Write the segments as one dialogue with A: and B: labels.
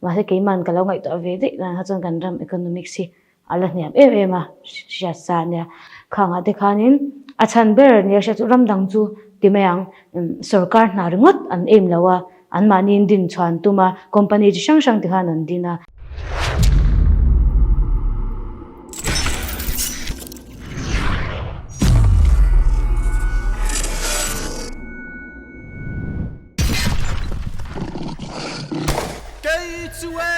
A: Mahse keiman ka lo ngaihtuah ve daih dan kha chuan kan ram economics hi a la hniam em em a, hriat sa a nia. Khangah te khanin a chhan ber nia hriat chu ram dang chu ti mai ang, sorkar hna ringawt an aim lo a, anmahniin din chhuan tum a, company chi hrang hrang te khan an din a.
B: Kei chu e!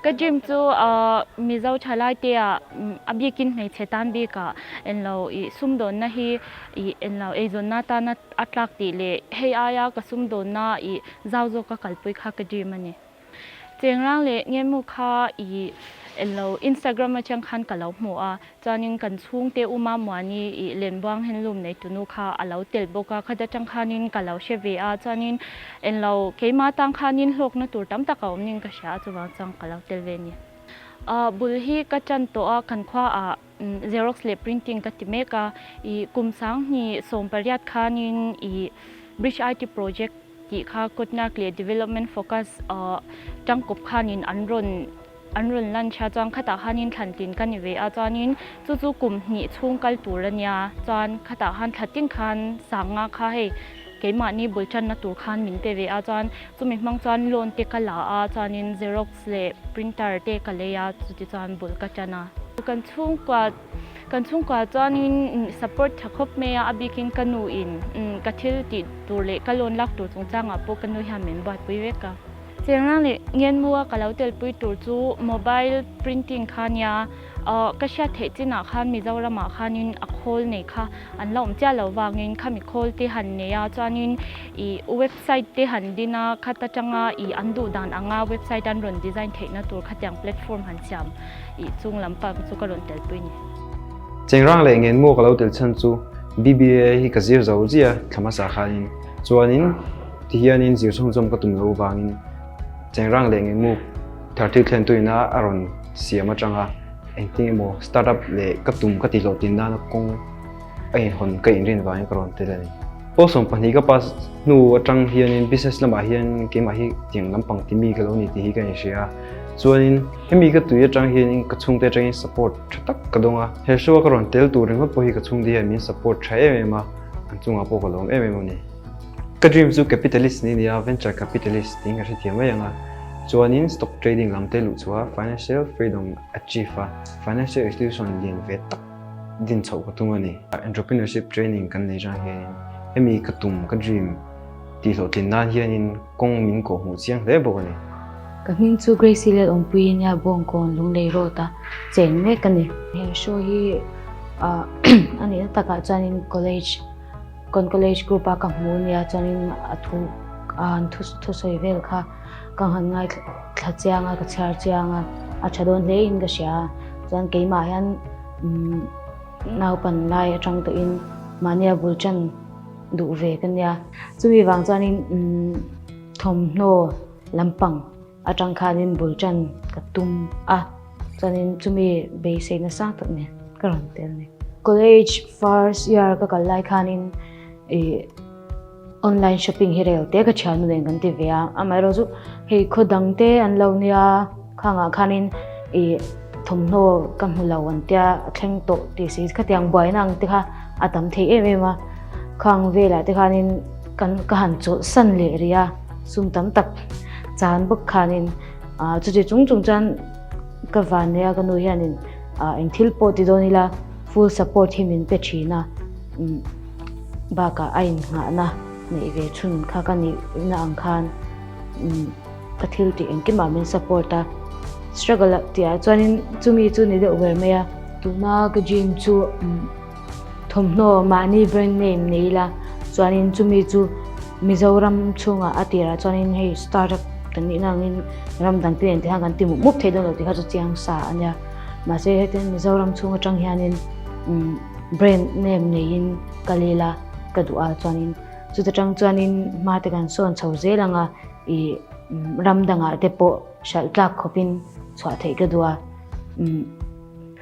C: Ka dream chu Mizo thalai te ah a bikin hmeichhe tan bikah englo ih sumdawnna hi ih englo eizawnna tana a tlak tih leh hei aia ka sumdawnna ih zau zawka kalpui kha ka dream a ni. Chengrang leh Ngemu kha ih englo Instagram atang khan ka lo hmu a, chuanin kan chhungte Uma Muani ih Lenbuang handloom nei tunu kha a lo tel bawk a, khata tang khanin ka lo hre ve a, chuanin englo keimah tang khanin hlawkna tur tam tak a awm nin ka hria a, chuvang chuan ka lo tel ve a ni. Bul hi ka tan tawh a, kan khuaah Xerox leh printing ka ti mek a, ih kum 2018 khanin ih Bridge IT project tih kha Kutnak leh Development Focus tangkawp khanin an rawn an rawn lunch a, chuan khatah khanin thlantlin ka ni ve a, chuanin chu chu kum hnih chhung kal tur a nia, chuan khatah khan thlatin khan sanga kha hei keimahni bul tanna tur khan min pe ve a, chuan chumi hmang chuan loan te ka la a, chuanin Xerox leh printer te ka lei a, chuti chuan bul ka tan a. Kan chhungkua Kan chhungkua chuanin support tha khawp mai a, a bikin ka nu in ka thil tih tur leh ka loan lak tur chungchangah pawh ka nu hian min buaipui vek a. Chengrang leh Ngenmua ka lo telpui tur chu mobile printing kha nia, ka hriat theih chinah khan Mizoramah khanin a khawl nei kha an la awm chiah lo vangin khami khawl te han nei a, chuanin ih website te han din a, khat atanga ih an duh dan anga website an rawn design theihna tur khatiang platform han siam. Ih chung lam pa chu ka rawn telpui ni.
D: Chengrang leh Ngenmuo ka lo tel chhan chu BBA hi ka zir zo zia thla hmasa khanin chuanin tihianin zir chhunzawm ka tum lo vangin Chengrang leh Ngenmu thar thil thlen tuina a rawn siam atanga engtin emaw startup leh ka tum ka tihhlawhtlin nana kawng a inhawn ka inrin vangin ka rawn tel a ni. Pawl 12 ka pass hnu atang hianin business lamah hian keimah hi tiang lampang ti mi ka lo ni tih hi ka inhria a. Chuanin hemi ka tui atang hianin ka chhungte atangin support tha tak ka dawng a. He show a ka rawn tel tur ringawt pawh hi ka chhungte hian min support tha em em a, an chungah pawh ka lawm em em a ni. Ka dream chu capitalist ni nia, venture capitalist tiin ka hrethiam mai ang a. Chuanin stock trading lam te luh chhuah a, financial freedom achieve a, financial institution lian ve tak din chhoh ka tum a ni. Entrepreneurship training kan nei rang hianin hemi ka tum, ka dream tih hlawhtlin nan hianin kawng min kawh hmuh chiang hle bawk a ni.
A: Ka hming chu Gracie Lalawmpuii nia Bawngkawn Lunglei Road a cheng mek a ni. He show hi a nihna takah chuanin college kan college group a ka hmu nia chuanin a thu an thusawi vel kha ka han ngaithla chiang a ka chhiar chiang a a tha dawn hle in ka hria a chuan keimah hian naupan lai atang tawhin. Mahnia bul tan duh ve ka nia. Chumi vang chuanin thawmhnaw lampang atang khanin bul tan ka tum a, chuanin chumi beisei nasa tak nen ka rawn tel a ni. College first year ka kal lai khanin ih online shopping hi rel te ka thiannu nen kan ti ve a, amaherawh chu hei khaw dang te an lo nia khangah khanin ih thawmhnaw ka hmu lo an tia a thleng tawh tih si khatiang buaina ang te kha a tam thei em em a, khang velah te khanin kan ka han chawlh san leh rih a sum tam tak chan bawk khanin ah chuti chung chung chuan ka van nia ka nu hianin ah eng thil pawh ti dawn ila full support hi min pe thin a umm. Bakah a innghahna neih ve chhun kha ka nihna ang khan ka thil tih engkimah min support a, struggle tihah chuanin chumi chu ni deuh ber mai a. Tuna ka dream chu thawmhnaw mahni brand name nei ila chuanin chumi chu Mizoram chhungah a tirah chuanin hei startup kan nihna angin ram dang te nen te khan kan ti mup mup thei dawn lo tih kha chu chiang sa a nia. Mahse hetiang Mizoram chhung atang hianin Brand name neiin ka lel a, ka duh a chuanin chuta tang chuanin hma te kan sawn chho zel ang a, ih ram dangah te pawh hralh tlak khawpin chhuah theih ka duh a,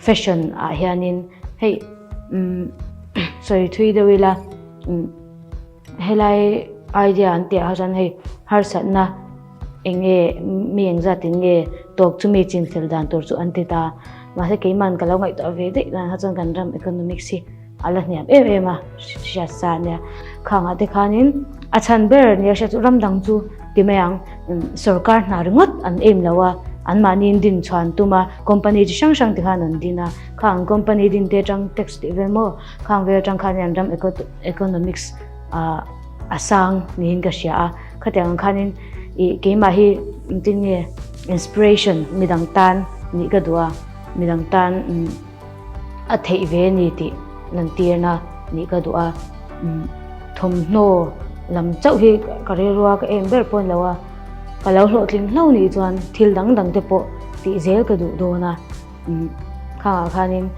A: fashion ah hianin hei sawi thui deuh ila. Helai idea an tih ah chuan hei harsatna eng nge mi engzat in nge tawk chu mi chinfel dan tur chu an ti ta. Mahse keiman ka lo ngaihtuah ve daih dan kha chuan kan ram economics hi a la hniam em em a hriat sa a nia. Khangah te khanin a chhan ber nia hriat chu ram dang chu ti mai ang sorkar hna ringawt an aim lo a, anmahniin din chhuan tum a, company chi hrang hrang te khan an din a, khang company din te atang tax tih vel maw Khang vel atang khan hian ram economics a sang niin ka hria a, khatiang ang khanin ih keimah hi engtin nge inspiration midang tan nih ka duh a, midang tan a theih ve ni tih lantirna nih ka duh a, thawmhnaw lam chauh hi ka rilrua ka em ber pawh ni lo a, ka lo hlawhtling hlauh nih chuan thil dang dang te pawh tih zel ka duh dawn a. Khangah khanin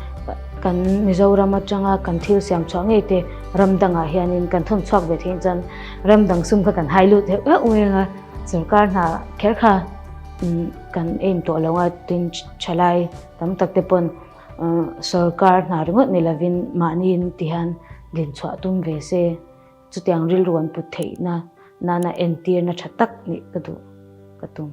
A: kan Mizoram atanga kan thil siam chhuah ngei te ram dangah hianin kan thawn chhuak ve theih chuan ram dang sum kha kan hai lut heuh heuh mai ang a, sorkar hna kher kha kan aim tawh lo a, tin thalai tam tak te pawn sorkar hna ringawt ni lovin mahniin ti hian din chhuah tum ve se chutiang rilru an put theihna nana entirna tha tak nih ka duh ka tum.